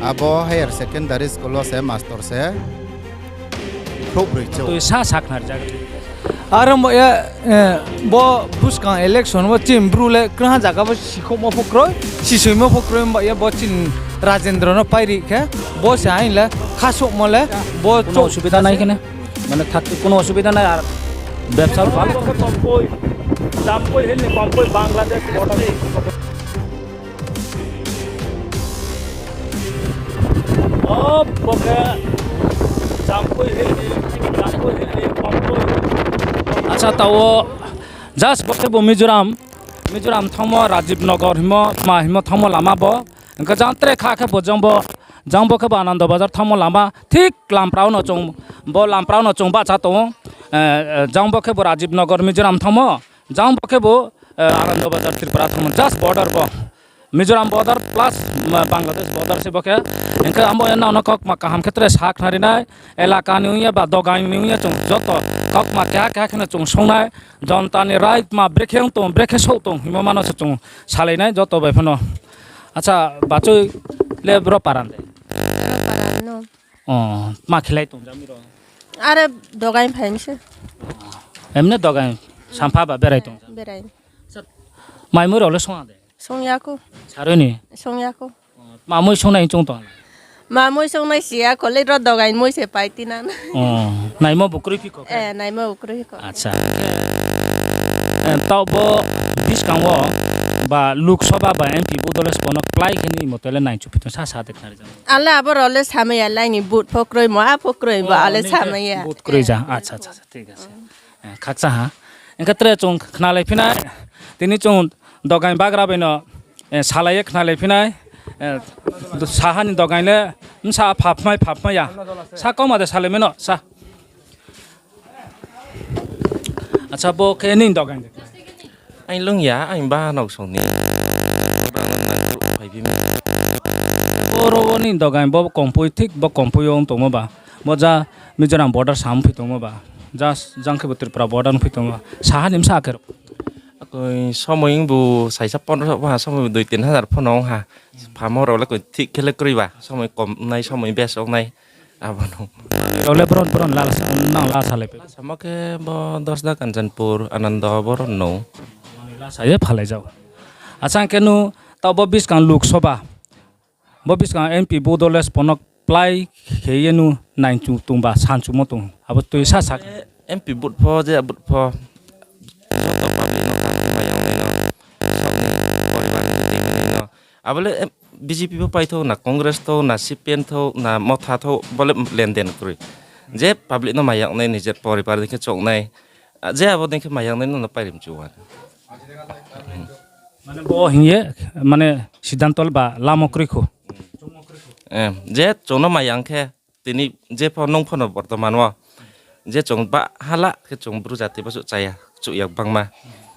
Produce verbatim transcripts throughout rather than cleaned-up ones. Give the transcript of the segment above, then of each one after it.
Abo higher secondary school wo se master se khrouhbroi chou. Tui sa sakhnari jaga. Aro mo ya, eh, bo buskang election wo chini Bru le krungha zaga bo sikhouhmo pho kroi, sisoimo pho kroi, mo ya bo chini Rajendra no pairi khe, bo se aini le khasouhmo le, bo কোনো অসুবিধা নাই এখানে? মানে থাকতে কোনো অসুবিধা নাই, আর ব্যবসাও ভালো। Pampoi, Pampoi hill ni Pampoi Bangladesh border. O, bo khe Jampui hill ni, Jampui hill ni Pampoi. Acha, tao just bo khe bo Mizoram, Mizoram thanngmo Rajiv Nagar hingmo, tma hingmo thanngmo lama bo. Hing khe jang tre kha khe bo jang bo, jang bo khe bo Anando Bazar thanngmo lama, thik lamprao no chung, bo lamprao no chung bahcha tong ou. Jang bo khe bo Rajiv Nagar Mizoram thanngmo, jang bo khe bo Anando Bazar Tripura thanngmo, just border bo. Mizoram border plus Bangladesh border se bo khe. Hing khe abo ya nang no kaukma kaham khe tre sakhnari nai, elaka ni ong ye ba dogai ni ong ye chung joto kaukma keha keha khe no chung song nai, jonta ni rai tma brekhe ong tong, brekhe souh tong hingmo ma no se chung salai nai joto bai pha no. Acha, bachoi le bro paran de? Tma khelai tong jami ro? Are dogai phai se. Emne dogai sampha ba berai tong? Maimui rao le song ya de? Song ya khou. Saroi ni? Song ya khou. Tma mui song nai chung tong? Tma mui song nai si ya khou le, ro dogai mui se pai ti na. Naimo bo kroi phi kho khe? Naimo bo kroi kho. Acha. Taoh bo buskang wo ba Lok Sabha ba M P vote le sbo no klái khe ni mote le naichu phi tong sa sa de khnari jang. Ale abo rao le samai ya, le aini vote pho kroimo, a pho kroimo, ale samai ya. Vote kroi ja, acha, acha, thik ase. Khakchang ha. Hing khe tre chung khnalai phi nai, tini chung dogai bagra bai no salai ye khnalai phi nai, saha ni dogai le bsa phapmai phapmai ya. Sa kauma de salai mai no sa. Acha, bo khe nini dogai de? Aini lung ya, aini bahanao song ni. Phai phi mi. Boro wo nini dogai bo Kompoi, thik bo Kompoi yo ong tongmo ba. Bo ja Mizoram border sam phi tongmo ba. Ja jang khe bo Tripura border phi tongmo ba. Saha ni bsa khe ro? Akoi somoi bu saisa pondro so ha, somoi bu dui tin hajar pho no ong ha. Phamo rao le koi thik khe le kroi ba. Somoi kom nai, somoi bes ong nai. Abo no. Rao le bron bron la sa, nang la salai pe? Samo khe bo Dosda, Kanchanpur, Anando, boro no. La sa ye phalai jao. Acha, hing khe nu taoh bo buskang Lok Sabha, bo buskang M P vote le sbo no klái khe ye nu naichu tong ba, sanchumo tong, abo tui sa sa. M P vote pho, je vote pho, joto public no kaham khe mai ya ong nai no, saoh ni poribar ni tui nai no. Abo le B J P pho paithou, na Congress thou, na C P M thou, na Motha thou, bo le lenden kroi. Je public no mai ya ong nai, nijer poribar dei khe choung nai, je abo dei khe mai ya ong nai no, no pairi mchu wa. Mane bo hing ye, mane siddhanto ba lamo kroi khou. Je chung no mai ya ong khe, tini je pho nung pho no bortoman wo, je chung ba hala khe chung Bru jati bo chuh chaya, chuh ya gbangma.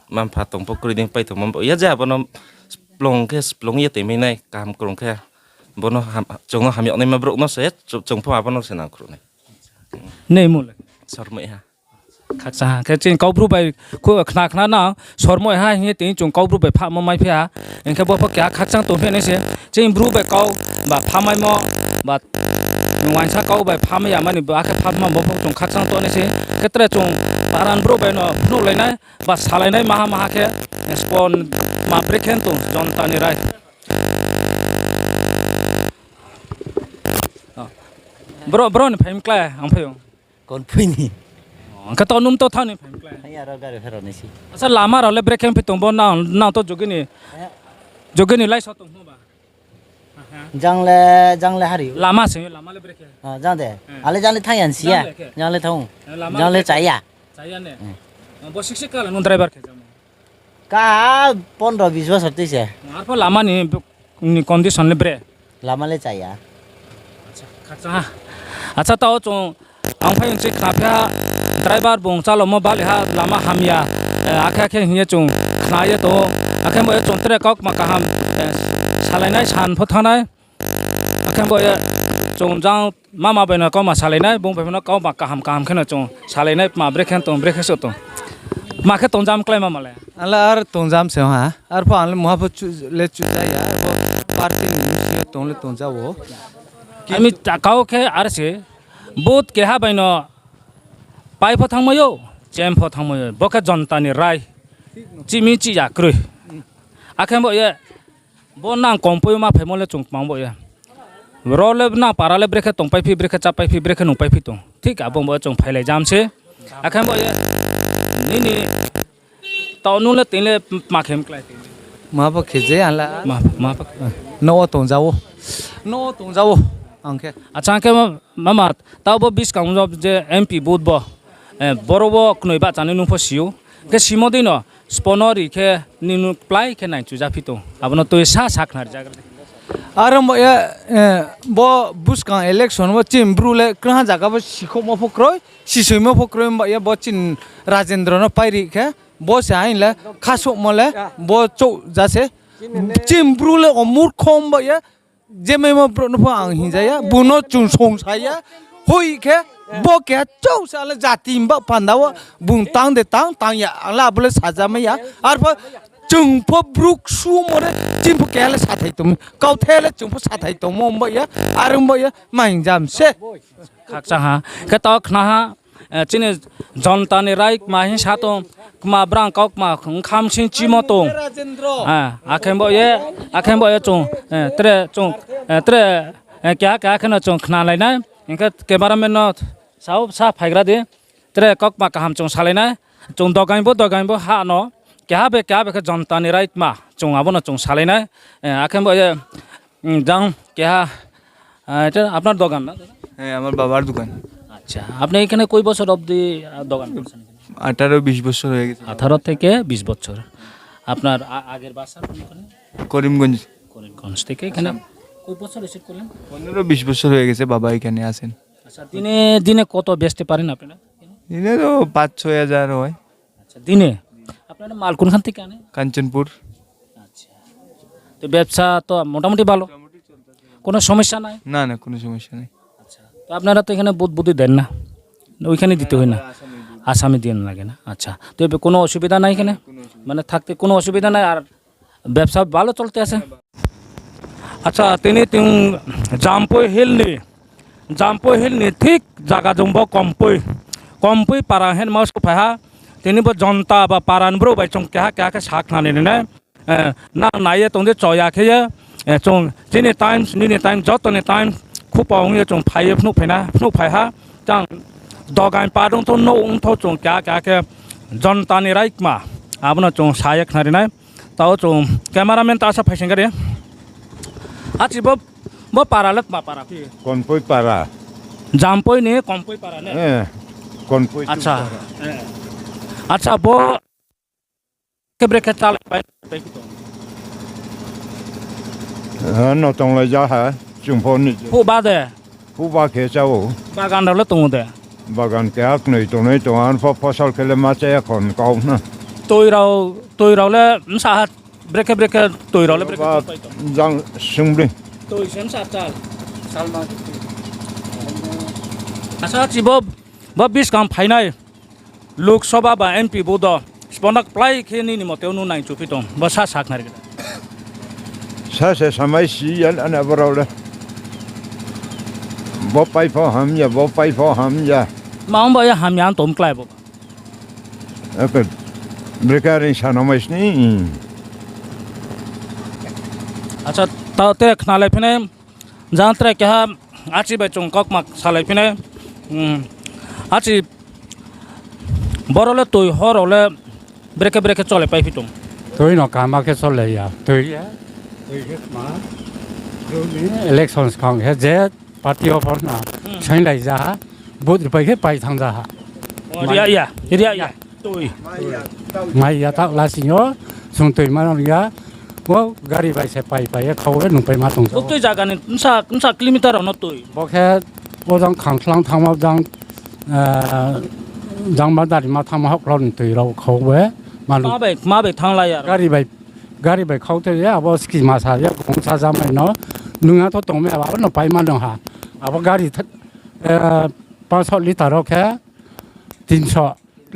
Mma-mpha tong pho kroi dei paithou ma bo ya, je abo no splung khe splung ye toimai nai, kaham krung khe. Bo no chung no hamyag naima brouh no se, chung pho abo no se nangkhruh nai. Sormoi ha. Khakchang ha khe chini Kaubru bai khna khna na, sormoi ha hing ye tini chung Kaubru bai phamo mai phi ha. Hing khe bo pho keha khakchang tong phi nai se. Chini Bru bai kau ba phamaimo, ba uaingsa kau bai phamai ya mani, akhe phamo bo pho chung khakchang tong nai se. Khe tre chung paran brouh bai no phnuhlai nai, ba salai nai maha maha khe, spon ma brekhe tong jonta ni rai. Bro, bro ni phaim klái, ang phai ou. Konpui ni. Hing khe to nung to tha ni phaim klái. Acha, lama rao le brekhe phi tong bo, nang to jogi ni, jogi ni lai so tongmo ba. Jang le, jang le hari. Lama se, lama le brekhe. Jang de. Ale jang le thanng ya si ya. Jang le thanng. Jang le cha ya. Bo sik sik ka le nung driver khe jamo? Ka pondro bis bosor tui se. Arpho lama ni, ni condition le bre? Lama le cha ya. Acha, tao chung, ang phai chi khna phi ha, driver bung chalomo bali ha, lama hamya, akhe akhe hing ye chung khna ye tong ou, akhe bo ye chung tre kaukma kaham salai nai, san pho thanng nai. Akhe bo ye chung jang mama bai no kauma salai nai, bung bai no kauma kaham kaham khe no chung salai nai, tma brekhe tong, brekhe so tong. Tma khe tongjam klái mama le? Ang le ar tongjam se ha, arpho ang le mungha pho le chuchá ya, arpho party ni bsing yo tong le tongja ou. Ami ta kau khe are se, vote keha bai no pai pho thanngmai ou, chem pho thanngmai ou, bo khe jonta ni rai, chih mi chih ya kroi. Akhe bo ye, bo nang kompoi ma phaimo le chung kmang bo ye. Ro le nang para le brekhe tongpai phi, brekhe chápai phi, brekhe nungpai phi tong. Thik abo bo chung phailai jam se. Akhe bo ye, nini tao nung le tini le ma khem klái. Ma pho khe je ang la. Ma, ma pho. No o tong ja ou. No o tong ja ou. Ang khe. Acha, ang khe ma, mama, tao bo buskang wo je M P vote bo, eh, boro wo knoi bahcha nai nung pho si ou. Khe simo dei no, sbo no ri khe nini plái khe naichu ja phi tong. Abo no tui sa sakhnari jagra di. Are ong ba ye, eh, bo buskang election wo chini Bru le krungha zaga wo sikhouhmo pho kroi, sisoimo pho kroi, ong ba ye bo chini Rajendra no pairi khe, bo se aini le khasouhmo le, bo chouh ja se. Chini Bru le o murkho ong ba ye, je maimo brouh no pho ang hing ja ya, bung no chung songsa ya, hoih khe, bo keha chouh sa le jati ni baoh panda wo, bung tang de tang, tang ya, ang le abo le sajamai ya, arpho chung pho Bru ksumo le, chini pho keha le sathai tongmi, kauthai le chung pho sathai tongmo ong ba ye, are ong ba ye, ma hing jam se. Khakchang ha, khe tao khna ha, eh, chini jonta ni rai kma hing sa tong, kma brang kau kma kham sing chimo tong. Eh, akhe bo ye, akhe bo ye chung, eh, tre chung, eh, tre, eh, keha keha khe no chung khnalai nai, hing khe cameraman no sao sa phaigra di, tre kau kma kaham chung salai nai, chung dogaing bo, dogaing bo ha no, keha be, keha be khe jonta ni rai kma, chung abo no chung salai nai, eh, akhe bo ye, উম, যাও, কেহা, আহ, এটা আপনার দোকান না, দাদা? হ্যাঁ, আমার বাবার দোকান। আচ্ছা, আপনি এখানে কয় বছর অবধি, আহ, দোকান করছেন এখানে? আঠারো বিশ বছর হয়ে গেছে। আঠারো থেকে বিশ বছর। আপনার আ-, আগের বাসা কোন ওখানে? করিমগঞ্জ। করিমগঞ্জ থেকে এখানে আসাম। কয় বছর এসে করলেন? পনেরো বিশ বছর হয়ে গেছে বাবা এখানে আছেন। আচ্ছা, দিনে, দিনে কত বেচতে পারেন আপনারা? দিনে তো পাঁচ ছয় হাজার হয়। আচ্ছা, দিনে? আপনারা মাল কোনখান থেকে আনেন? কাঞ্চনপুর। আচ্ছা। তো ব্যবসা তো মোটামুটি ভালো? কোনো সমস্যা নাই? না, না, কোনো সমস্যা নেই। আচ্ছা, তো আপনারা তো এখানে বুধ বুধই দেন না, ওইখানে দিতে হয় না? আসামে দিয়ে লাগে না? আচ্ছা, তো এবার কোনো অসুবিধা নাই এখানে? মানে থাকতে কোনো অসুবিধা নাই? আর ব্যবসা ভালো চলতে আছে? আচ্ছা, tini tong Jampui Hill ni, Jampui Hill ni thik zaga jong bo Kompoi, Kompoi para hingmo souhphai ha. Tini bo jonta ba para ni brouh bai chung keha keha khe sakhnari nai. Eh, nang nai ye tong di choya khe ye, eh, chung chini time, nini time, joto ni time, khupa ong ye chung phai ye phnuh phai na, phnuh phai ha. Tang dogaing pa dong thou, nouh ong thou chung keha keha khe jonta ni rai kma, abo no chung sa ye khnari nai. Tao chung cameraman ta sa phaising kha di. Achi bo, bo para le tma para phi? Konpoi para. Jampoi ni Konpoi para ne? Eh, Konpoi Acha. Para. Eh. Acha, bo khe brekhe chálai pai, pai phi tong? Eh, no tonglai ja ha, chung pho ni. Phuh ba de? Phuh ba khe chá ou. Bagan rao le tong ou de? Bagan keha knoi tongnai tong, arpho phosol khe le ma chá ya khon kau na. Toi rao, toi rao le bsa ha, brekhe brekhe toi rao le brekhe ba tong pai tong? Jang sungbroi. Toi se bsa chal. Salma. Asa chi bo, bo buskang phainai Lok Sabha ba M P vote do, sbo no kplái khe nini mote o nung naichu phi tong, bo sa sakhnari khe. Sa se samai si ya, ana borao le. Bo pai pho hamya, bo pai pho hamya. Ma ong ba ye hamya ang tong klái bo. Ake, brekhe ring sa no mai sni. Acha, tao te khnalai phinai, jang tre keha, achi bai chung kaukma salai phinai. Hmm. Achi, boro le toi hor rao le brekhe brekhe cholai pai phi tong? Toi no kaham khe cholai ya. Toi ya. Toi khe ma. Election skang khe je party o pho na. Hmm. Sainglai ja ha. Vote ri pai khe pai thanng ja ha. O, ria ya, ria ya. Toi. Mai ya taoh lasing yo, chung toi ma nang ya. O gari bai se pai pai ye khau ye nungpai ma tong. Buktui zaga ni bsa, bsa kilometer rao no toi. Bo khe, o jang khangthlang thanngma jang, eh, jang ma dari ma thanngma houhkhlau ni toi rao khau ye ma nung. Ma bai, ma bai thannglai ya. Gari bai, gari bai khau toi ye, abo ski ma sa ye, gong sa jamai no, nung ya tho tongmai abo no pai ma nung ha. Abo gari, eh, পাঁচশো litre o khe, তিনশো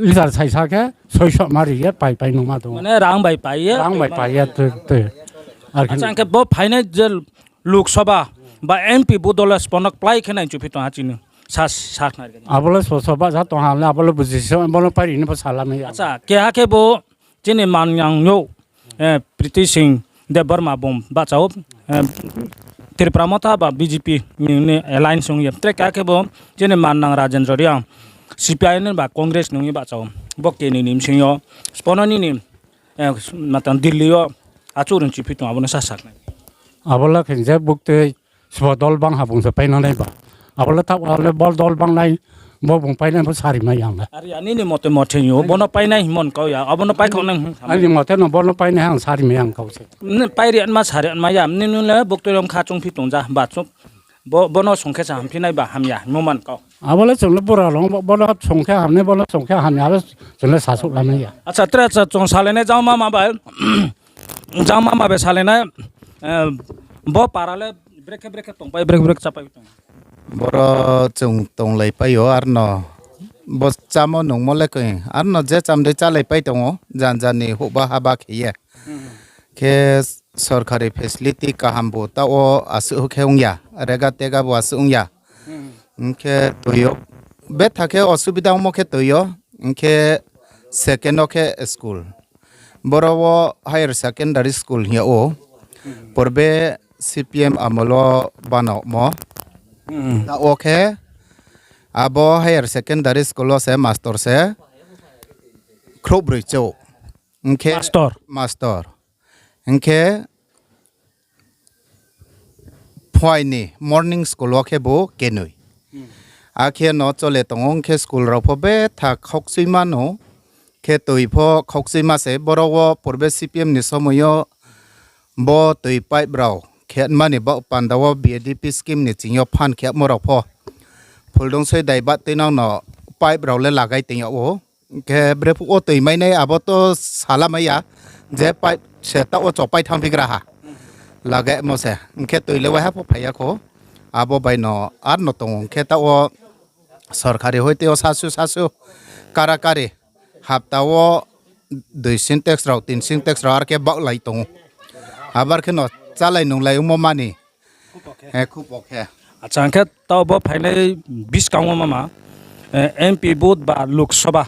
litre saisa khe, ছয়শো ma ri ye pai pai nungma tong. Mane rang bai pai ye? Rang bai pai ye, toi, toi. Ar khe Acha, hing khe bo phainai je Lok Sabha, ba M P vote dol le sbo no kplái khe nai chu phi tong ha chini sa, sa khnari. Abo le sbo sbo bahcha tong ha le, abo le buji se, bo no pairi ni bo salamai ya. Acha, keha khe bo chini mannang yo, eh, Priti Sing Debbarma bung bahcha ou, eh, Tipra Motha ba B J P ni, ni alliance ong ye. Tre keha khe bo chini mannang Rajendra Reang C P I M ni ba Congress ni ong ye bahcha ou. Bo keni ni bsing yo, sbo no nini, eh, matang Delhi yo achouh rung chi phi tong, abo no sa sa khnari. Abo le khe je buktui sbo dol bang ha bung se painang nai ba. Abo le thaoh le bo dol bang nai, bo bung painai pho sari mai ya ang le. Are ya, nini mote mote yo, bo no painai hingmo kau ya, abo no paikhaoh nai hing sa. Aini mote no bo no painai ang sari mai ya ang kau se. Pairi anma sari anma ya, nini le buktui rong kha chung phi tong ja, ba chung. Bo, bo no song khe sa hamphi nai ba hamya hingmo man kau. Abo le chung le bura rong, bo no song khe hamnai, bo no song khe hamya, abo chung le sasuh lamai ya. Acha, tre acha, chung salai nai jang mama bai, jang mama bai salai nai, eh, bo para le brekhe brekhe tongpai, brekhe brekhe chápai tong. Boro chung tonglaipai ou, arno bo chámo nungmo le koi, arno je cham dei chálaipai tong ou, janja ni houhba haba khe ye. Khe sorkari facility kaham bo taoh wo asuh khe ong ya, rega tega bo asuh ong ya. Hing khe toi yo betha khe osubida ongmo khe toi yo, hing khe second wo khe school. Boro wo higher secondary school hing yag ou. Purbe C P M amol wo banaomo. Taoh wo khe abo higher secondary school wo se master se khrouhbroi chouh. Hing khe master. Hing khe phuaini morning school wo khe bo kenoi. Akhe no chole tong ou, hing khe school rao pho betha khaukchuima no, khe toi pho khaukchuima se, boro wo purbe C P M ni somoi yo bo toi pipe rao khe mani baoh panda wo B A D P scheme ni ching yo phan khemo rao pho phuldungsoi dai ba tuinang no pipe rao le lagai tong yag ou. Khe brephuh wo toi mainai abo to salamai ya, je pipe se taoh wo chopai thanngphi gra ha. Lagaimo se, hing khe toi le waiha pho phai ya khou. Abo bai no arno tong ou, hing khe taoh wo sorkari hoite yo sasu sasu kara kari hapta wo dui sintex rao, tin sintex rao ar khe baohlai tong ou. Abar khe no chálai nunglai ongmo mani. Acha, hing khe taoh bo phainai buskang wo mama, eh, M P vote ba Lok Sabha.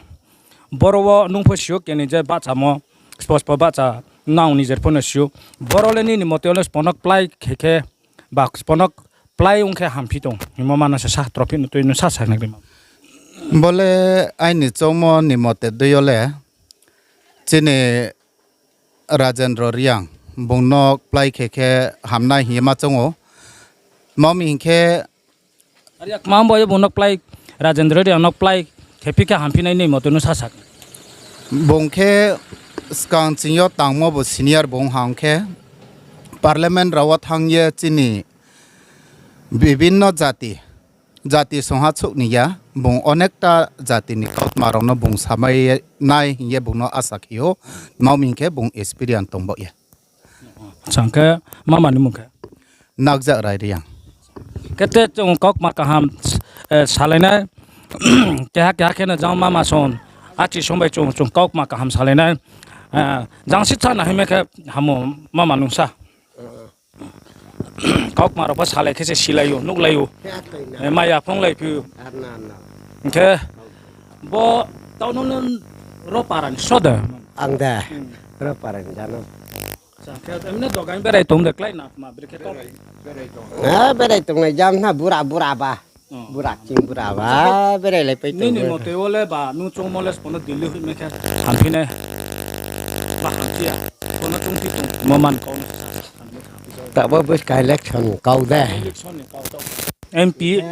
Boro wo nung pho si ou keni je bahchamo, spo spo bahcha nang nijer pho no si ou. Boro le nini mote wo le sbo no kplái khe khe, ba sbo no kplái ong khe hamphi tong hingmo ma no se sa trophi no tui no sa sa nai ma. Bo le aini choungmo ni mote dei yo le chini Rajendra Reang bung no kplái khe khe hamnai hing ye ma choung ou. Tma mi hing khe, are ya kma bo ye bung no kplái, Rajendra Reang no kplái khe phi khe hamphi nai ni mote no sa sa. Bung khe skang ching yo tangmo bo senior bung hang khe, parliament rao wo thanng ye chini bibinno jati, jati songha souh ni ya, bung onekta jati ni kautma rao no bung samai nai hing ye bung no asa khe ou, tma mi hing khe bung experience tong baoh ye. Acha, hing khe mama ni mung khe? Nakjak Rai Reang. Khe te chung kaukma kaham, eh, salai nai. Keha keha khe no jang mama song, achi song bai chung, chung kaukma kaham salai nai. Eh, jang sitha na hingmai khe hamo mama nung sa. Kaukma rao pho salai khe se silai ou, nuhlai ou. Eh, maya phonglai phi ou. Hing khe bo taoh no nung ro para ni so de? Ang de, ro para ni jano. Acha, khe emne dogan berai tong de klái na ma brekhe tong? Berai tongnai jang na bura bura ba. Bura ching bura ba, berai lai pai tong. Nini mote wo le ba nung choungmo le sbo no Delhi hoihmai khe hamphi nai. Ba hamphi ya. Sbo no choungphi tong mo man kau no. Taoh bo buskang election kau de. Election ni kau taoh. M P.